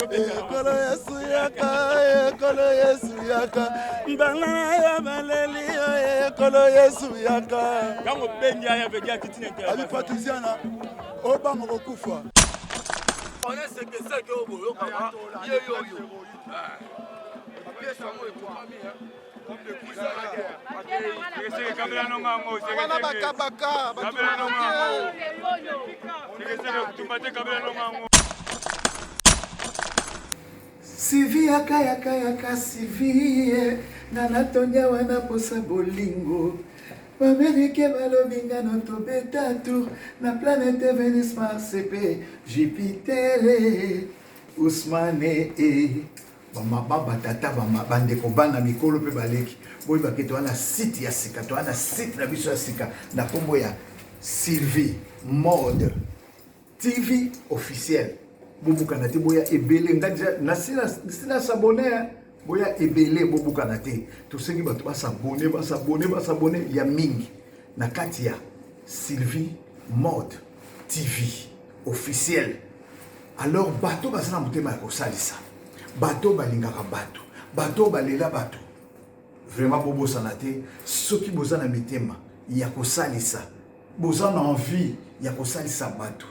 Ekolo Yesu yaka, ekolo Yesu yaka, mbala ya baleli yo, ekolo Yesu yaka. Ntango obengi aya vedi akiti na Abi Patriciana, obanga kokufa. Wana sekeseke oyo boyokaka ye yoyo pièce yango ekomami. Wana bakabaka. Sivi yaka yaka yaka Sivi, nga natondi awa na posa bolingo. Bamerike balobi nga no tobeta tour na planète Venus, Mars mpe Jupiter. Ousmane e bamama, batata, bandeko, bana, mikolo mpe baleki, boyebake toza na site ya sika, toza na site na biso ya sika na nkombo ya Sylvie Mode TV officiel. Bobukana te, boya ebele. Nga deja nasi na s'abonner. Boya ebele, bobukana te. Tosengi bato bas'abonner, bas'abonner, bas'abonner ya mingi na kati ya Sylvie Mode TV officiel. Alors bato baza na motema ya kosalisa bato, balingaka bato, bato balela bato, vraiment bobosana te. Soki boza na mitema ya kosalisa, boza na envie ya kosalisa bato,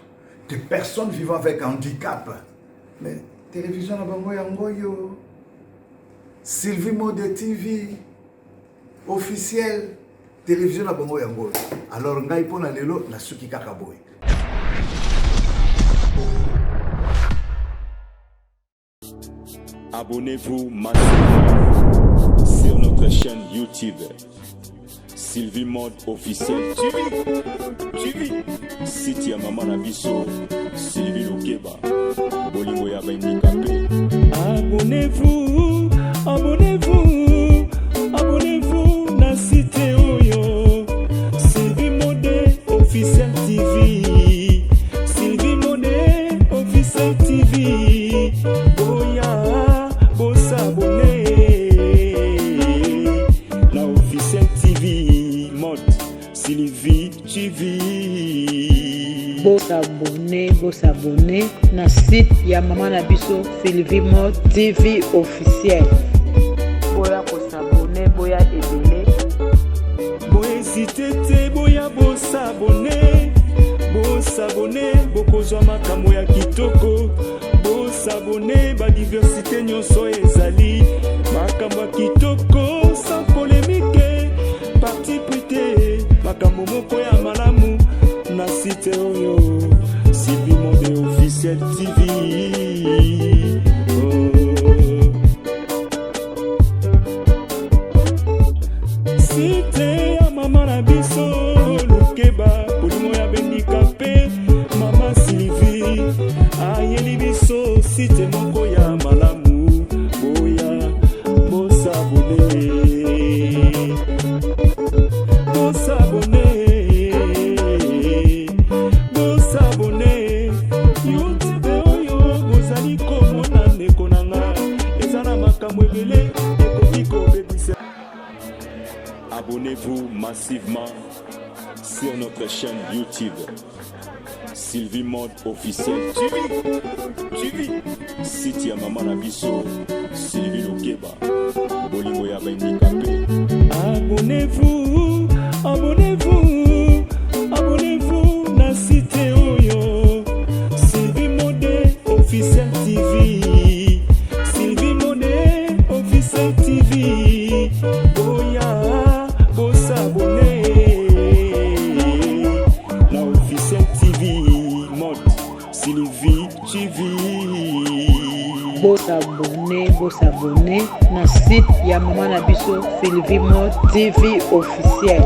de personnes vivant avec handicap, mais télévision na bango yango oyo, Sylvie Mode TV officiel, télévision na bango yango oyo. Alors ngai mpo na lelo nasuki kaka boye. Abonnez-vous massivement sur notre chaîne YouTube Sylvie Mode officiel TV. TV. Site ya mama na biso Sylvie Lukeba. Bolingo ya bandikape. Abonnez-vous, abonnez-vous, abonnez-vous na site oyo Sylvie Mode officiel TV. Sylvie Mode officiel TV. Boya, bos'abonner na officiel TV Mode Sylvie TV. Bos'abonner, bos'abonner na site ya mama na biso Sylvie Mode TV officiel. Boya kos'abonner, boya ebele. Bohésiter te, boya bos'abonner, bos'abonner, bokozwa makambo ya kitoko. Bos'abonner, badiversité nyonso ezali, makambo ya kitoko sans polémique, parti pris te, makambo moko ya malamu na site oyo Sylvie Mode officiel TV. Oh. Site ya mama na biso Lukeba, molimo ya bendika mpe mama Sylvie ayeli biso site moko ya malamu. Boya bos'abonner, bos'abonner, bos'abonner. YouTube oyo bozali komona, ndeko na nga, eza na makambo ebele ekoki kobebisa. Abonnez-vous massivement sur notre chaîne YouTube Sylvie Mode officiel TV. TV. Site ya mama na biso Sylvie Lukeba. Bolingo ya bandikape. Abonnez-vous, abonnez-vous, abonnez-vous na site oyo Sylvie Mode officiel TV. Sylvie Mode officiel TV. Boya bos'abonner na officiel TV Mode Sylvie TV. Bos'abonner, bos'abonner na site ya mama na biso Sylvie Mode TV officiel.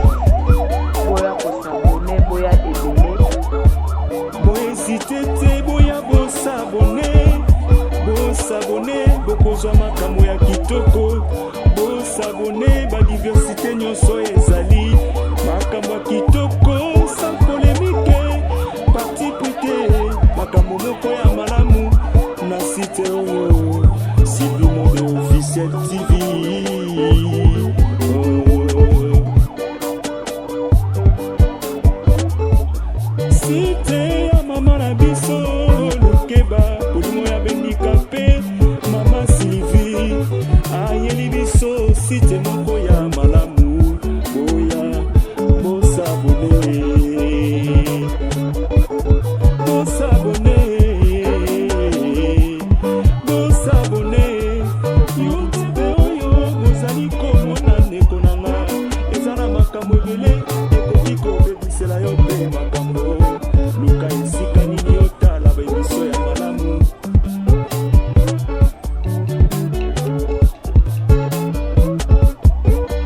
Boya kos'abonner, boya ebele. Bohésiter te, boya bos'abonner, bos'abonner, bokozwa makambo ya kitoko. Bos'abonner, badiversité nyonso ezali, makambo ya kitoko sans polémique, parti pris te, makambo moko ya malamu na site oyo Sylvie Mode officiel TV. Oh. Site ya mama na biso Lukeba, molimo ya bendika mpe makambo luka esika nini otala ba emission ya malamu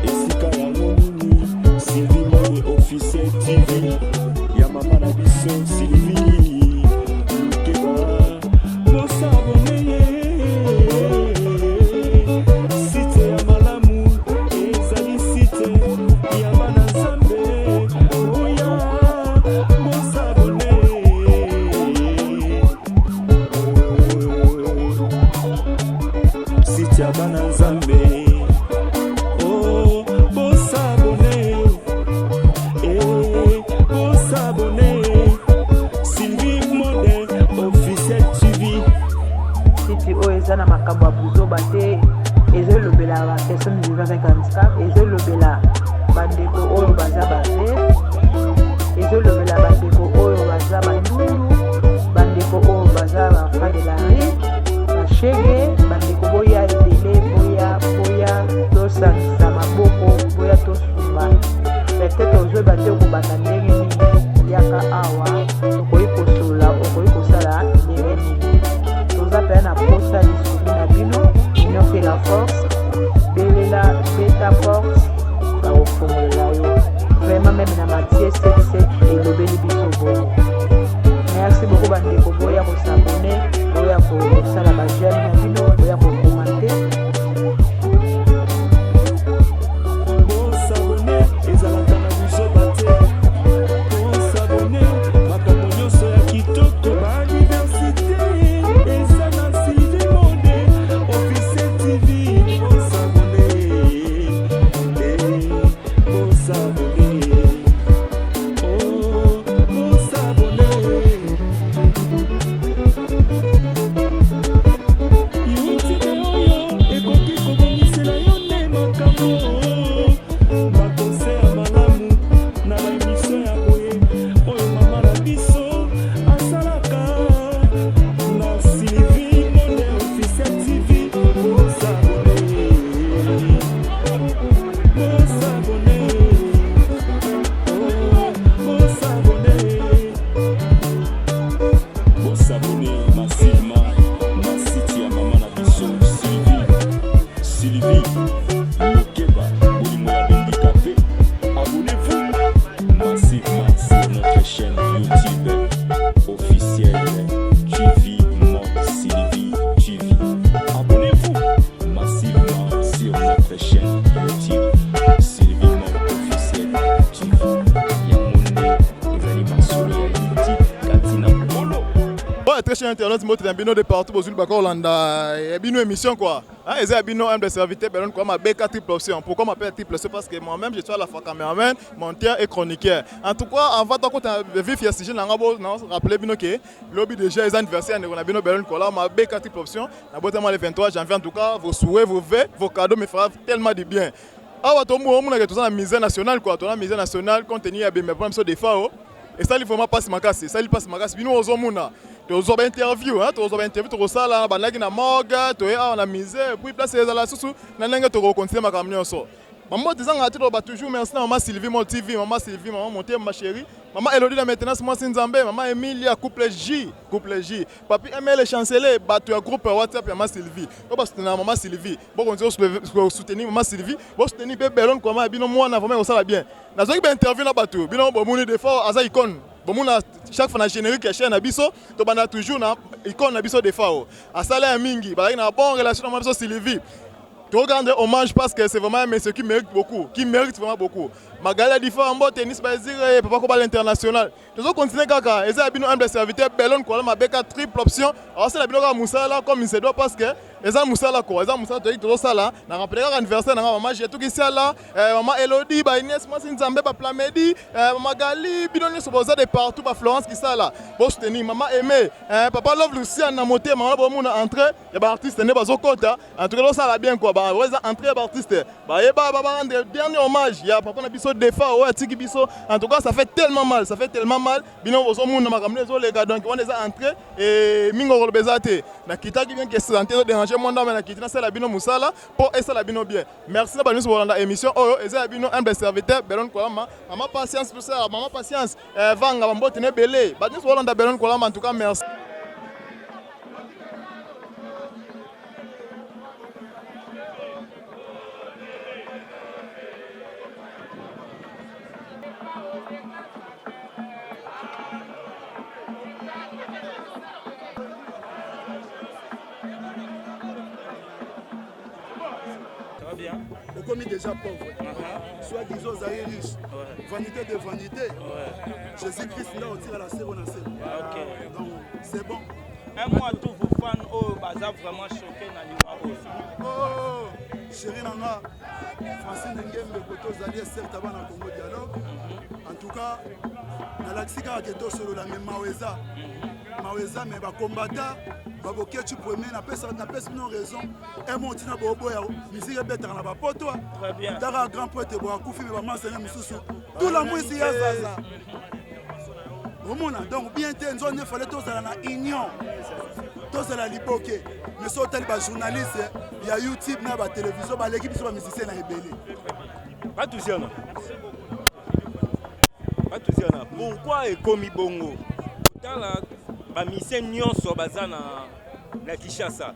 esika yango nini Sylvie Mode officiel TV ya mama na biso Sylvie Lukeba bosabone site ya malamu ezali site ya bana Nzambe oya bosabone site ya bana Nzambe oh bosabone eh bosabone Sylvie Mode officiel TV Site oyo eza na makambo ya buzoba te, ezolobela ba personnes vivant avec handicap, ezolobela bandeko oyo baza bave, ezolobela bandeko oyo baza bandundu, bandeko oyo baza ba enfants de la rue, bashege, bandeko boya ebele, boya boya tosangisa maboko, boya tosunga. Peut-être ozoyeba te okobanda ndenge nini, yaka awa tokoki kosolola, okoki kosala ndenge nini. Toza mpenza na posa lisungi na bino. Union fait la force. Belela, beta porte, bakofongolela yo. Vraiment meme na Matthieu 7 elobeli biso bongo. Merci beaucoup bandeko, boya kosabone, boya kosala ba j'aime na bino, boya kokomante. Bosabone ezalaka na buzoba te bosabone makambo nyonso ya kitoko ba diversité eza na Sylvie Mode officiel TV bosabone eh, bosabone oh bosabone YouTube oyo ekoki kobongisela yo nde makambo bakose ya malamu na ba emission ya boye oyo mama na biso asalaka na Sylvie Mode officiel TV bosabone bosabone oh bosabone bosabone massivement na site ya mama na biso Sylvie Sylvie Lokeba bolingo ya handicapé abonnez-vous massivement sur notre chaîne YouTube officielle TV Mode Sylvie TV abonnez-vous massivement sur notre chaîne YouTube Sylvie Mode officielle TV yango nde ezali masolo ya YouTube kati na nkolo. Ouais, très cher internaute, mbote na bino de partout bozuli bakolanda ya bino émission quoi. Hein, eza ya bino humble serviteur Belon quoi mabeka triple option. Pourquoi m'appelle triple option? Parce que moi-même je suis à la fois caméraman, monteur et chroniqueur. En tout cas, avant tokota vif ya sujet na nga bo na rappeler bino que lobi déjà eza anniversaire ndeko na bino Belon Kola mabeka triple option. Na botama le 23 janvier. En tout cas, vos souhaits, vos vœux, vos cadeaux me fera tellement du bien. Awa tomonaka toza na musée national quoi, toza na musée national compte tenu ya bembe mpona biso Defao esali vraiment mpasi makasi, esali mpasi makasi. Bino ozomona tozwa bainterview, tozwa bainterview, tokosala bandaki na morgue, toye awa na musée, puis place ezala susu na ndenge tokokontinue makambo nyonso. Bambote ezangaka te. Toloba toujours merci na mama Sylvie Mo TV, mama Sylvie, mama Motema, ma chérie, mama Elodie la maintenance, mwasi Nzambe, mama Emilia, couple J, couple J, papi ML Chancelier, bato ya groupe WhatsApp ya mama Sylvie oyo basoutenir mama Sylvie. Bokonzi kosoutenir mama Sylvie, bosoutenir mpe Belon Kwama ya bino mwana, vraiment ekosala bien. Nazwaki bainterview na bato, bino bomoni Defao aza icône. Bomona chaque fois na générique ya chaîne na biso tobanda toujours na icône na biso Defao. Asala ya mingi, bazalaki na bonne relation na mama biso Sylvie. Rendre hommage parce que c'est vraiment un monsieur qui mérite beaucoup, qui mérite vraiment beaucoup. Magali Difa Mbote, Nice Bazire, Papa Koba l'international. Tozo continuer kaka, eza ya bino humble serviteur Belon Kola Mabeka triple option. Alors c'est la bino kaka musala comme il se doit parce que eza musala quoi, eza musala toyiki tozosala. Na rappeler kaka anniversaire na nga mama Jetou Kisiala, mama Elodie, ba Inès Mwasi Nzambe, ba Plamedi, Magali, bino nyonso boza de partout, ba Florence Kisala. Bo soutenir mama Aimé, papa Love Lucian na motema, wana bomona entrée ya ba artiste nde bazokota. En tout cas tosala bien quoi, ba eza entrée ya ba artiste bayeba ba rendre dernier hommage ya papa na biso Defao oyo atiki biso. En tout cas, ça fait tellement mal, ça fait tellement mal. Bino bozomona makambo nde ezoleka. Donc wana eza entrée et mingi okoloba eza te. Nakitaki bien que santé ezodérange. arrange mwa ndambe na kiti nasala bino mosala mpo esala bino bien. Merci na bato nyonso bolanda émission oyo eza ya bino humble serviteur Belon Kolama, mama Patience Pusala, mama Patience eh, vanga bambote na ebele bato nyonso bolanda Belon Kolama, en tout cas merci. Okomi déjà pauvre, uh -huh. Soit disant ozali riche, ouais. Vanité de vanité, ouais. Jésus Christ nda otikala seko na seko. Okay. Donc c'est bon. Un mois, tous vos fans oyo baza vraiment choqué na liwa oyo. Oh, chéri na nga Francine Ngembe, koto ozali eserta bana Congo Dialogue. En tout cas nalakisi kaka ke tosolola, me mawa eza, mawa eza, me bakombata babokeci premier. Napesi bino raison emo ntina boboya misiki ebetaka na bapoto. Taka grand prêtre bo akufi, me bamasene mosusu tula mwisi ya zaza omona. Donc bien te, nzo nde fale tozala na union, tozala liboke. Mais so otali bajournaliste ya YouTube na batelevizio, baleki biso bamusicien na ebele. Batuziana, batuziana, pourquoi ekomi bongo? Tala bamusicien nyonso baza na Kinshasa.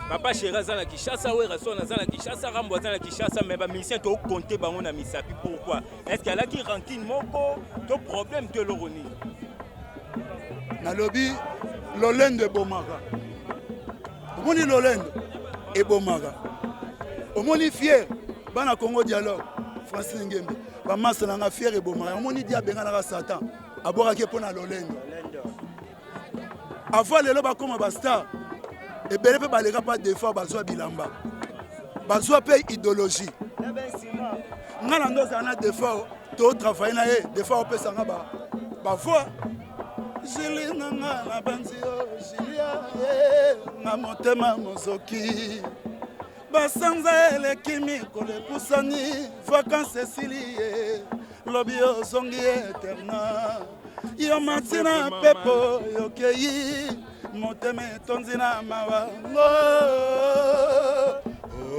Papa Chéri aza na Kinshasa, Werrason aza na Kinshasa, Rambo aza na Kinshasa, mais bamusicien tokonte bango na misapi. Pourquoi? Est ce que alaki rancune moko to problème to eloko nini? Nalobi lolendo ebomaka. Omoni, lolendo ebomaka. Omoni, fier bana Congo Dialogue, Francine Ngembe, bamasa na nga, fier ebomaka. Omoni, di abenganaka Satan, abwakaki mpo na lolendo. Avant lelo bakóma bastar ebele mpe baleka pa defa, bazwa bilamba, bazwa mpe idéologie. Nga na nde ozala na defa, totravaille na ye, defa opesanga bavoix. Jili na nga na banzi yo Julia ye nga motema mozoki. Basanza eleki, mikolo epusani, vacances esili ye, lobi ozongi eterna. Yo mati na pepo, yokei, motema etondi na mawa.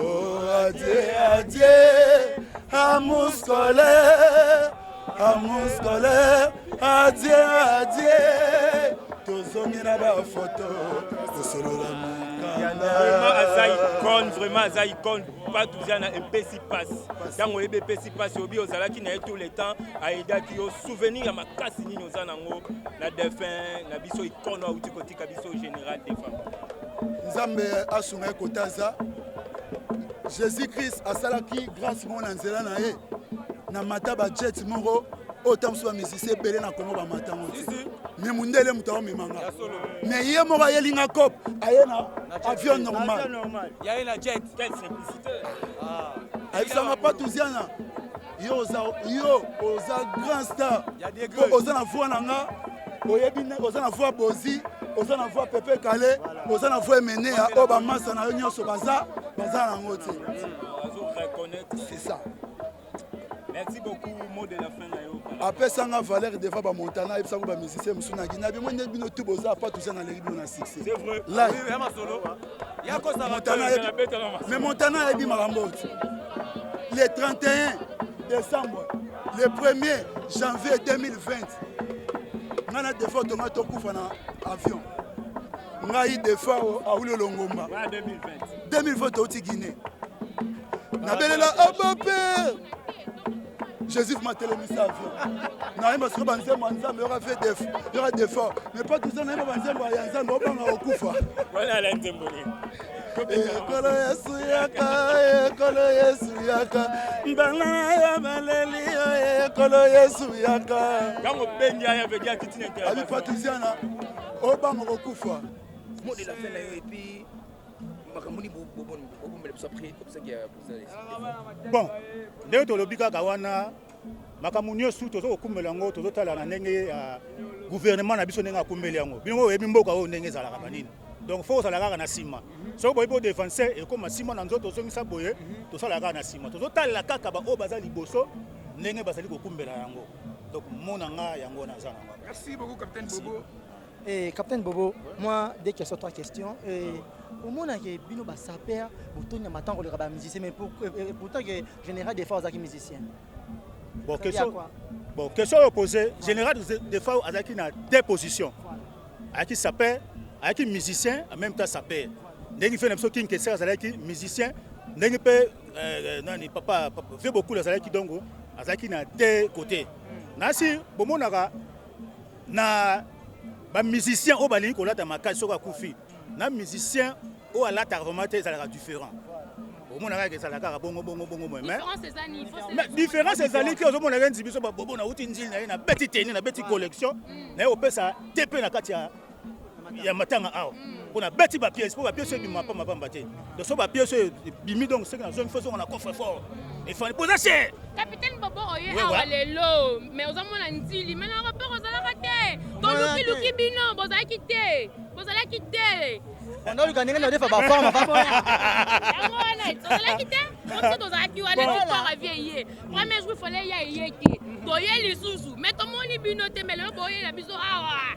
Oh, adieu, adieu, amour scolaire, amour scolaire, adieu, adieu. Tozongi na bafoto, tosolola mokanda. Vraiment aza icône, vraiment aza icône. Patuziana, epesi mpasi ntango oyebi, epesi mpasi. Obi ozalaki na ye tout le temps, ayedaki yo. Souvenir ya makasi nini oza nango na défunt na biso, icône auti kotika biso, général Defa? Nzambe asunga ye kota aza. Jésus Christ asalaki grâce moko na nzela na ye na mata bajet moko oyo ta mosusu bamusicien ebele na Kongo bamatango te, me mundele moto aomemanga, me ye moko ayelinga cope, aye na avion normal. Quelle simplicité! Ayebisanga: "Patuziana, yo oza, yo oza grand star, po oza na voix na nga, oyebi, oza na voix Bozi, oza na voix Pepe Kale, oza na voix Emenea, oyo bamasa na yo nyonso baza nango te." C'est ça. Merci beaucoup. Mot de la fin na yo. Apesanga valeur devant bamontana. Ayebisango bamusicien mosusu na Gina bimo nde bino tu boza apa toza na leli bino na succès. Mais Montana ayebi makambo ti le 31 décembre, le 1er janvier 2020, ngai na Defa tonga tokufa na avion. Ngai Defa auli olongomba 2020, touti Guinée, nabelela: "Aba père Jésus." Matelemisa avion, nayemba sikoyo banzembo ya Nzambe. Yoka vdf, yoka Defa, mais pas tout ça. Nayemba banzembo ya Nzambe, obanga kokufa. Ekolo Yesu yaka, ekolo Yesu yaka, mbala ya baleli yo, ekolo Yesu yaka. Ntango obengi aya vedi akiti na Abi Patuziana, obanga kokufa. Mot de la fin na yo, et puis makambo nini bobombela biso après obsèque ya président? Bon, ndenge tolobi kaka wana, makambo nyonso toza kokumbela yango, tozotala na ndenge ya gouvernement na biso, ndenge akumbeli yango. Bino oyebi mboka oyo ndenge ezalaka banini, donc faut kozala kaka na nsima. Soki boyebi odefense, ekóma nsima na nzoto, ozongisa boye. Tosala kaka na nsima, tozotalela kaka baoyo baza liboso, ndenge bazali kokumbela yango. Donc mona nga yango wana aza nango. Merci beaucoup, capitaine Bobo. Eh, Capitaine Bobo, moi, deux questions, trois questions. Eh, omonaka bino basaper botoni na matango koleka bamusicien mais pour, eh, pourtant que général Defao azalaki musicien. Bon, question, bon, question oyo posé, général Defao azalaki na deux positions. Azalaki saper, azalaki musicien, en même temps saper. Ndenge fe na biso King Kester azalaki musicien, ndenge mpe euh, nani papa, papa Vieux Bokul azalaki donc azalaki na deux côtés. Nasi bomonaka na ba musicien oyo balingi kolata makasi soki akufi na musicien oyo alataka vraiment te ezalaka différent. Omona kaka ezalaka kaka bongo bongo bongo boye, mais mais différence ezali te. Ozomona kaka nzi biso babobo nauti nzili na ye, nabeti teni, nabeti collection na ye, opesa te mpe na kati ya matanga awa mpo nabeti bapièce, mpo bapièce oyo ebima pamba pamba te. Donc so bapièce oyo ebimi, donc soki nazongi fo zonga na coffre fort efandi mpo eza cher. Capitaine Bobo, oye awa lelo, mais ozomona nzili, mais na aéroport ozalaka te. Tolukiluki bino, bozalaki te, bozalaki te. Ondoluka ndenge na odefa baforme. Yango wana tozalaki te. Biso tozalaki wana, victoire avie ye premier jour, fallait ya ye te. Toye lisusu, mais tomoni bino te. Mais lelo boyela biso awa.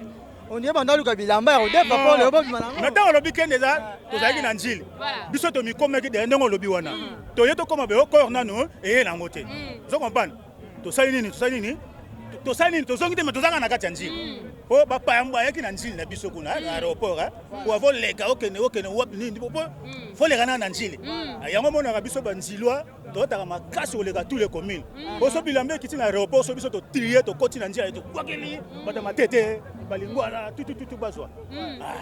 On dirait bandaluka bilamba ya kodefa mpo lelo bobima nango. Mais ntango olobi kende, eza tozalaki na Njili, biso tomikomaki deya ndenge olobi wana. Toye tokóma boye, okor nanu eye nango te. Ozo comprendre? Tosali nini? Tosali nini? Tosali nini? Tozongi te, mais tozanga na kati ya Njili po bapaya bayaki na Njili na biso kuna na aéroport po avoleka okende okende wapi nini, po foleka nana na Njili. Yango omonaka biso banzilwa totaka makasi koleka tous les communes, po so bilamba ekiti na aéroport, so biso totrie, tokoti na nzela, tobwakeli bato ya Matete, balingwala, tutututu bazwa.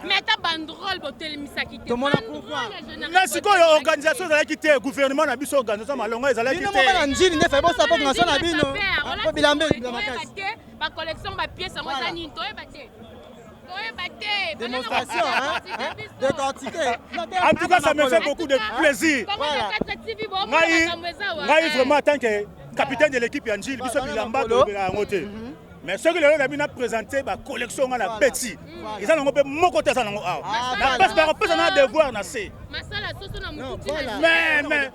Mais ata banderole botelemisaki te. Tomona pourquoi. Na sikoyo organisation ezalaki te. Gouvernement na biso, organisation malonga ezalaki bino moko na te. Njili nde fai bosala population na bino po bilamba ebima makasi. Te, bacollection, bapièce yango eza nini? Toyeba te, toyeba te. Démonstration, hein, hein, décortiquer. En tout cas, ça me fait beaucoup de plaisir. Ngai ngai vraiment, en tant que capitaine de l'équipe ya Njili, biso bilamba tolobela yango te. Mais soki lelo na bino présente bacollection nga na beti, eza nango mpe moko te, aza nango awa na pesi, bakopesa na devoir na se. Masala soso na mokuti. Mais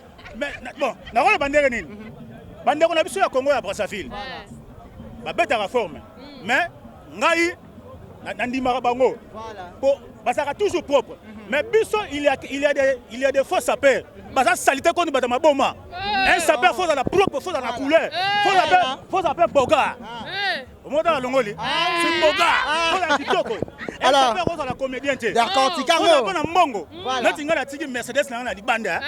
bon, nakoloba ndenge nini? Bandeko na biso ya Congo ya Brazzaville babetaka forme, mais ngai nandimaka bango po bazalaka toujours propre. Mais biso, il y a des faux sapeurs, baza salité koni, bato maboma. Un sapeur faut ozala propre, faut ozala na couleur, faut ozala mpe bogar. Omota alongoli, c'est bogar, faut ozala kitoko. Un sapeur ozala comédien te, Décortique yango. mpo na mbongo. Neti ngai natiki Mercedes na ngai na libanda,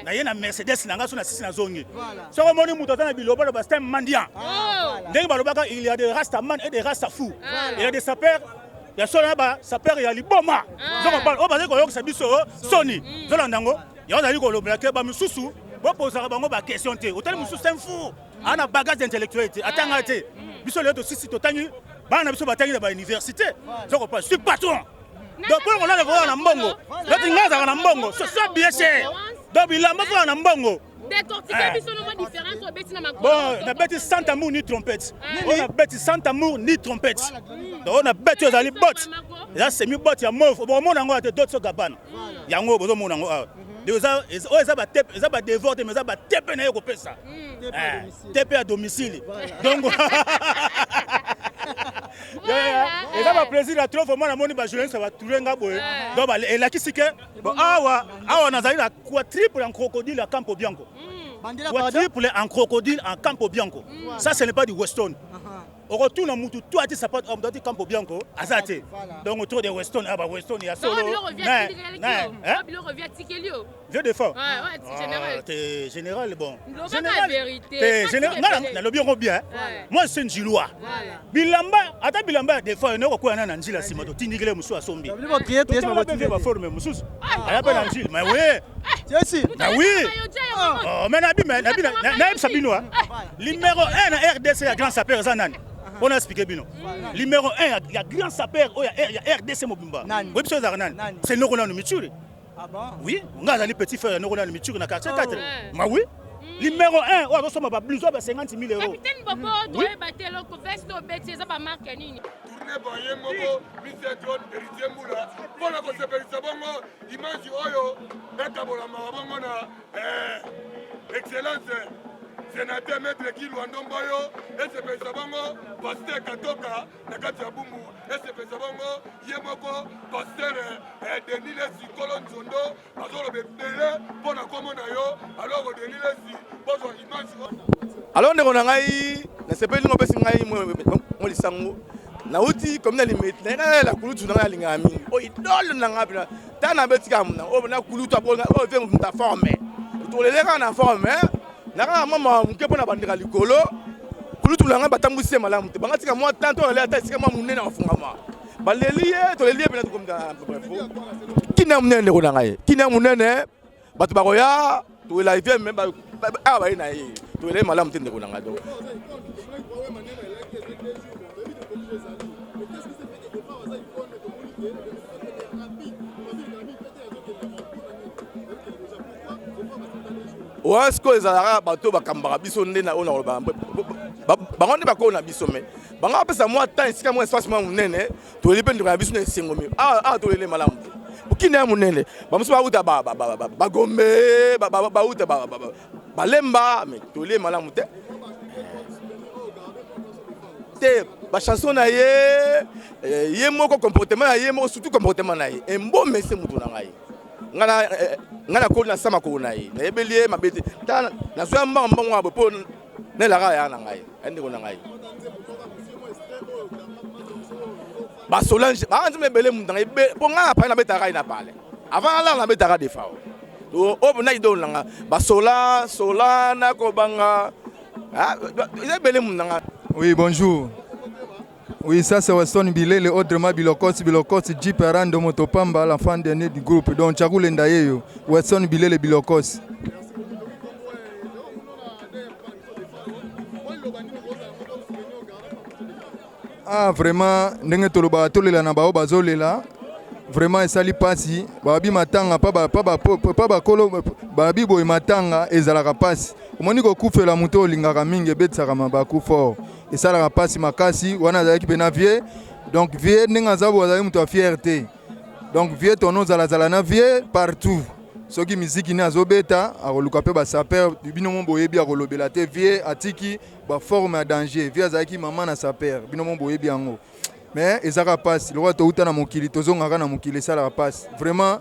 na ye na Mercedes na ngai, so na sisi nazongi. Soki omoni moto aza na biloba, loba c'est un mendiant. Ndenge balobaka, il y a des rastaman et des rastafous, il y a des sapeurs ya solo na basapeur ya liboma. Ozo oyo bazali koyokisa biso soni, zolanda yango. Yango azali kolobela te. Bamisusu bopozaka bango baquestion te. Otali mosusu, c'est un fou, aa na bagage intellectuel te, atanga te. Biso lelo tosisi, totangi, bana na biso batangi na bauniversité. Zokopa, je suis patron, donc mpo kolala koza na mbongo. Neti ngai azalaka na mbongo, so bien cher, donc bilamba foza na mbongo. Décortiquer biso no mwa différence obeti na makolo. Bon, nabeti sans amour ni trompette. Oyo nabeti sans amour ni trompette, donc oyo nabeti oyo ezali botte, eza semi botte ya mauve. Bokomona yango te, dot so gabana yango bozomona yango awa. Donc oyo eza batepe, eza badevoir te, mais eza batepe na ye kopesa tepe ya domicile. Donc eza baplaisir ya trop vraiment. Namoni bajournaliste batourne nga boye, donc elakisi ke bon, awa awa nazali na quadruple en crocodile ya Campo Bianco. Quadruple en crocodile en Campo Bianco, ça ce n'est pas du Weston. Okotuna mutu to ati sapato, moto ati Campo Bianco aza te. Donc trop de Weston, ah ba Weston ya solo. Biloko via tikeli yo. Vieux Defao. Général. Te, général, bon. Lobaka vérité. Te, général, nga nalobi yango bien. Moi c'est njilois. Bilamba, ata bilamba ya Defao ene kokwea na na njila nsima, totindikele mosusu asombi baforme mosusu aya mpe na Njili. Mais oui, na oui. Oh, mais nabi nabi nayebisa bino, numéro 1 na RDC ya grand sapeur eza nani? Mpona expliquer bino, numéro 1 ya grand sapeur oyo ya RDC mobimba, oyebi biso ezalaka nani? C'est Noko Nanu Mituri. Oui, nga azali petit frère ya Noko Nanu Mituri na quartier 4. Ma oui, numéro 1 oyo azosomba bablouson ba 50 000 euros. Capitaine Bobo, toyeba te eloko veste obeti eza bamarque nini? Tourne boye moko, Mr John Héritier Mbula, mpona kosepelisa bongo image oyo ekabolamaka bongo na excellence. Senateur Maître Guy Luando Mboyo, esepelisa bongo Pasteur Katoka na kati ya Bumbu, esepelisa bongo ye moko Pasteur eh, Denis Lesi Kolo Nzondo, bazoloba ebele mpo na kombo na yo. Alors Denis Lesi, bozwa image. Alors ndeko na ngai, nasepeli ndenge opesi ngai mwa lisango. Nauti commune ya Limete, naye nalela kulutu na ngai alingaka mingi, oyo idole na ngai mpena ta na beti kaka muna oyo na kulutu abonga oyo ve moto ya forme tolele kaka na forme na kaka mwa mawa moke mpo na bandeka likolo kulutu na ngai batambwisi ye malamu te banga tika mwa tanto alele ata esika mwa monene afungama baleli ye toleli ye mpena tokomita kina monene ndeko na ngai kina monene bato bakoya tolela vie me awa baye na ye tolela ye malamu te ndeko na ngai donc oya sikoyo ezalaka bato bakambaka biso nde na oyo nakoloba bango nde bakolo na biso me bango bapesa mwa temps esika mwa espace mwa monene toleli mpe ndeko na biso na esengo mi awa tolele malamu te bokina ya monene bamosusu bauta bagombe bauta balemba me tolele malamu te te bachanson na ye eh, ye moko comportement na ye moko surtout comportement na ye embome se moto na ngai ngai eh, nakoli na sa makolo na ye nayebeli ye mabe te tala nazwa ya mbango mbango ya boye mpo nelaka ya na ngai ndeko na ngai basolange baa nzembo ebele moto na ngai mpo ngai na pale nabetaka ye na pale avant alala nabetaka defao oyo na idole na ngai basola sola nakobanga ah, eza ebele moto na ngai. Oui, bonjour. Oui, ça c'est Weston Bilele, autrement Bilokos, Bilokos, Jeep Rando Motopamba, l'enfant dernier du groupe. Donc, Tchakoulenda Yeyo, Weston Bilele Bilokos. Ah, vraiment, ndenge tolobaka tolela na bao bazolela vraiment esali mpasi babi matanga pa bakolo babi boye matanga ezalaka mpasi omoni kokufela moto olingaka mingi ebetisaka mabaku fort esalaka mpasi makasi wana azalaki mpena vie donc vie ndenge aza boye azalaki moto ya fiere te donc vie tono ozalazala na vie partout soki miziki ne azobeta akoluka mpe basaper bino mo boyebi akolobela te vie atiki baforme ya danger vie azalaki mama na saper bino mo boyebi yango mais ezaka mpasi lokola touta na mokili tozongaka na mokili esalaka mpasi vraiment.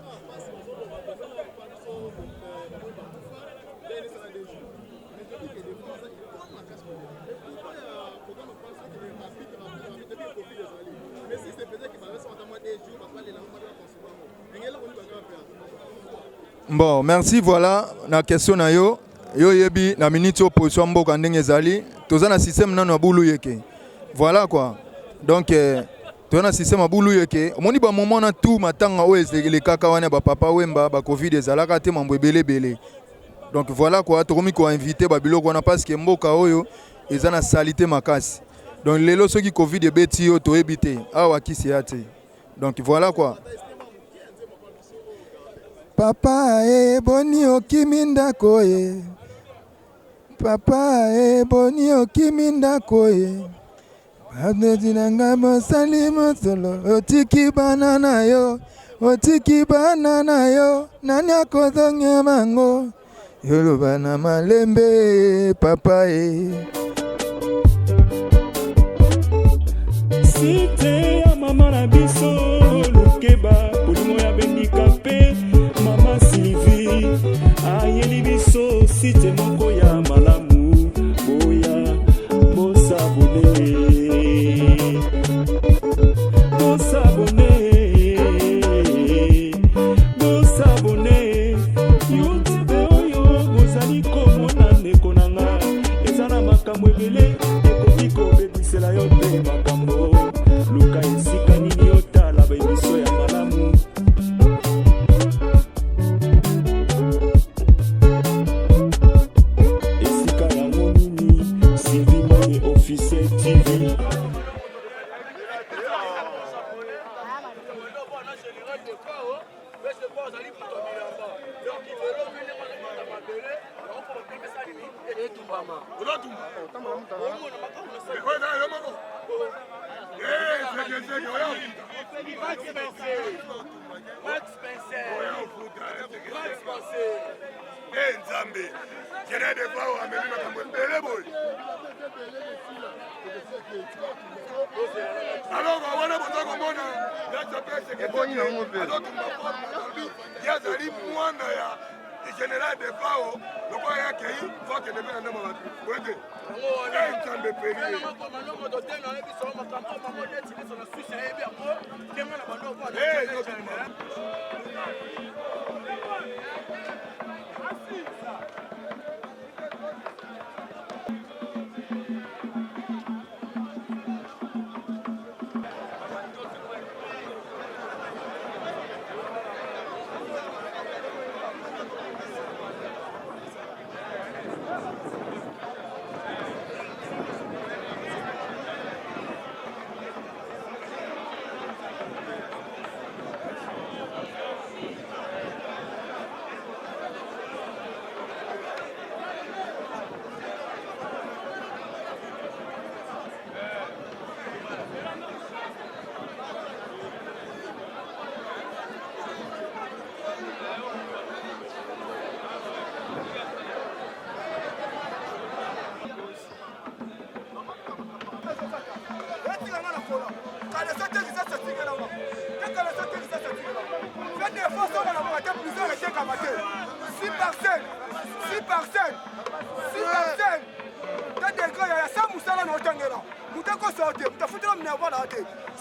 Bon, merci voilà na question na yo. Yo yebi na minute oyo position ya mboka ndenge ezali, toza na système nano ya bulu yeke. Voilà quoi. Donc euh, toza na système ya bulu yeke. Omoni ba moment na tout matanga oyo elekaka wana ba papa Wemba, ba Covid ezalaka te mambo ebele ebele. Donc voilà quoi, tokomi ko inviter ba biloko wana parce que mboka oyo eza na salite makasi. Donc lelo soki Covid ebeti yo toyebi te. Awa kisi ya te. Donc voilà quoi. Papa e boni okimi ndako e Papa e boni okimi ndako e Babeti na ngai bosali mosolo otiki bana na yo otiki bana na yo nani akozongia bango yoloba na malembe papa e Site ya mama na biso lukeba bolingo ya bendika mpe mama Sylvie ayeli biso site moko ya malamu boya bosabone bosabone bosabone youtube oyo bozali komona ndeko na nga eza na makambo ebele ekoki kobebisela yo mpe makambo luka esika nini otala baemisio ya malamu esika yango nini sylvie mode officiel tv. Sekeseke oya ofuta. Oya ofuta. E Nzambe, Général Defao amemi makambo ebele boye. Alors wana boza komona azotumba forme alobi ye azali mwana ya général Defao lokola ye akei fo akende mpe na ndambo bato boye te. Nzambe peli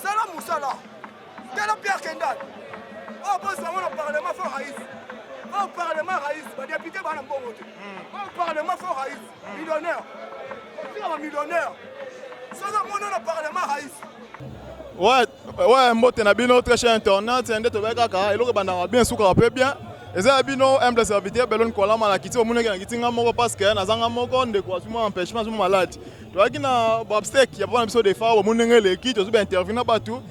sala mosala tala pierre kendal oyo bozwa yango na parlement fo rais oyo parlement rais badepute bana mbongo te oyo parlement fo rais millionnaire otika bamillionnaire soki omoni na parlement rais Ouais, ouais, mbote na bino très cher internaute, nde tobai kaka eloko ebandaka bien sukaka mpe bien. Eza ya bino humble serviteur Belon Kwalama na kiti omonaki na kiti nga moko parce que naza nga moko ndeko azwi mwa empêchement azwi mwa malade. Toyaki na obsèque ya papa na biso Defao bomoni ndenge eleki tozwi ba interview na bato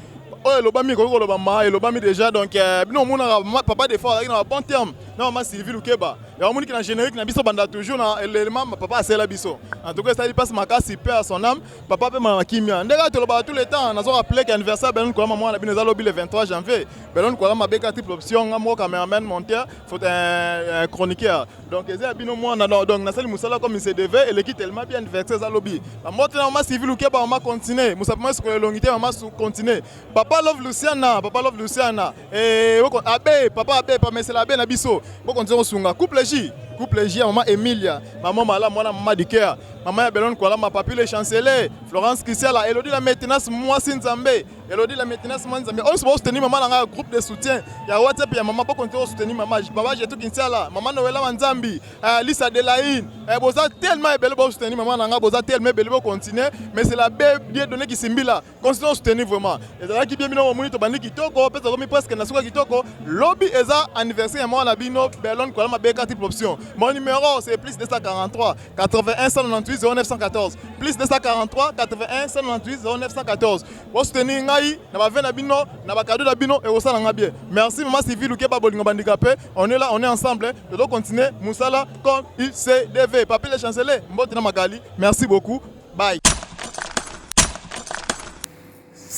oyo elobami ekoki kolobama elobami déjà donc euh, bino omonaka papa Defao azalaki na ba bon terme na mama Sylvie Lukeba yango omoniki na générique na biso banda toujours na elema papa asela biso en tout cas esali mpasi makasi paix à son âme papa mpe mama kimia nde kaka tolobaka tout le temps nazo rappeler que anniversaire Belon Kolama mwana na bino eza lobi le 23 janvier Belon Kolama beka triple option nga moko cameraman monteur faut un, un chroniqueur donc eza ya bino mwana donc nasali mosala comme il se devait eleki tellement bien anniversaire eza lobi bambote na mama Sylvie Lukeba mama continue mosapi mwa esikola elongi te mama continue papa Love Luciana papa Love Luciana eh, abe papa abe pamesela abe na biso bokontinue kosunga couple J couple J ya mama Emilia mama malamu mwana mama du cœur mama ya Belon Kwalama papi le chancelier Florence Kisiala Elodie la maintenance mwasi Nzambe Elodie la maintenance mwasi Nzambe oyo bo soutenir mama na nga groupe de soutien ya WhatsApp ya mama bokontinue soutenir mama baba Jetu Kinsiala mama Noela Manzambi euh, Lisa Adelaine euh, boza tellement ebele bo soutenir mama na nga boza tellement ebele bo continuer mais c'est la baie Dieu donné Kisimbila Continuons soutenir vraiment. Ezalaki bien bino bomoni tobandi kitoko mpe tokomi presque na suka kitoko. Lobi eza anniversaire ya mwana bino Belon Kolama BK triple option. Mon numéro c'est plus 243 81 198 0914. Plus 243 81 198 0914. Bo soutenir ngai na ba na bino na ba cadeau na bino ekosala nga bien. Merci maman Sylvie Lukeba bolingo bandika pe. On est là, on est ensemble. Tozo continuer musala comme ICDV. Papi le chancelier, mbote na Magali. Merci beaucoup. Bye.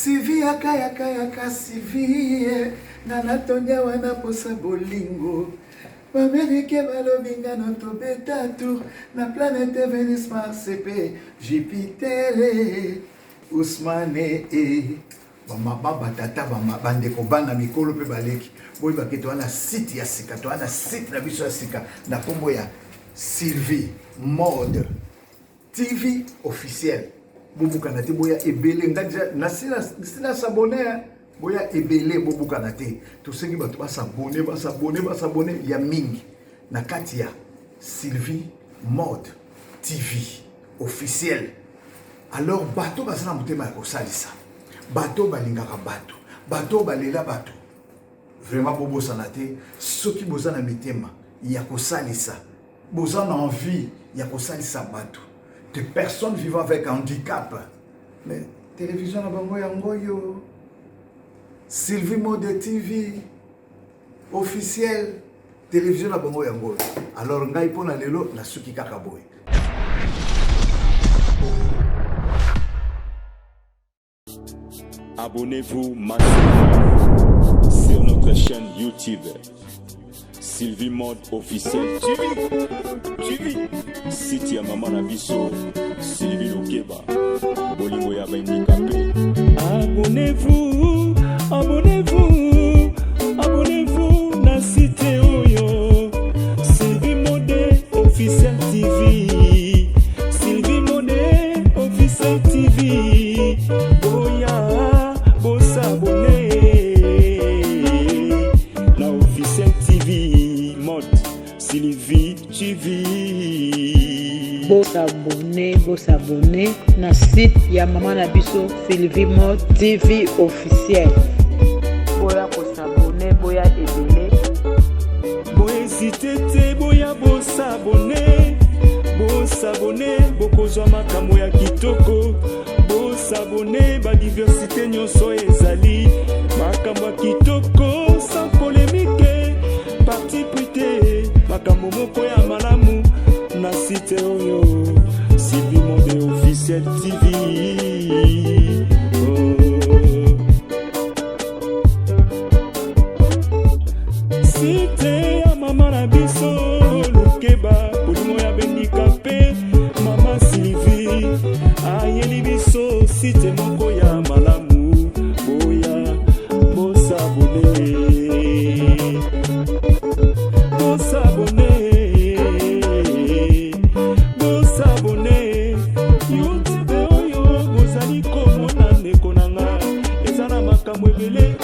Sylvie yaka yaka yaka Sylvie nga natondi awa na posa bolingo B'Amerique balobi nga no tobeta tour na planète Venus Mars pe Jupiter Ousmane eh. Bamama batata bandeko bana mikolo mpe baleki boyeba ke toza na site ya sika toza na site na biso ya sika na nkombo ya Sylvie Mode TV officiel bobukana te boya ebele nga deja nasi na s'abonne hein. Boya ebele bobukana te tosengi bato basabone basabone basabone ya mingi na kati ya Sylvie Mode TV officiel alors bato baza na motema ya kosalisa bato balingaka bato bato balela bato vraiment bobosana te soki boza na mitema ya kosalisa boza na envie ya kosalisa bato de personnes vivant avec handicap mais télévision na bango yango oyo Sylvie Mode TV officiel télévision na bango yango oyo alors ngai mpo na lelo nasuki kaka boye. Abonnez-vous massivement sur notre chaîne YouTube Sylvie Mode officiel TV. TV. Site ya mama na biso Sylvie Lukeba. Bolingo ya ba handicapé. Abonnez-vous, abonnez-vous, abonnez-vous na site oyo Sylvie Mode officiel TV. Sylvie Mode officiel TV. Boya, bosabonner na officiel TV Mode Sylvie TV. Bosabone, bosabone na site ya mama na biso Sylvie Mode TV officiel. Boya kosabone, boya ebele. Bohésite te, boya bosabone, bosabone, bokozwa makambo ya kitoko. Bosabone, badiversité nyonso ezali makambo ya kitoko, sans polémique, parti pris te, makambo moko ya malamu na site oyo Sylvie Mode officiel TV. Oh. Site ya mama na biso Lukeba, bolingo ya bendika mpe mama Sylvie ayeli biso site moko ya malamu. Boya bosabone, bosabone, bosabone. YouTube oyo bozali komona, ndeko na nga, eza na makambo ebele.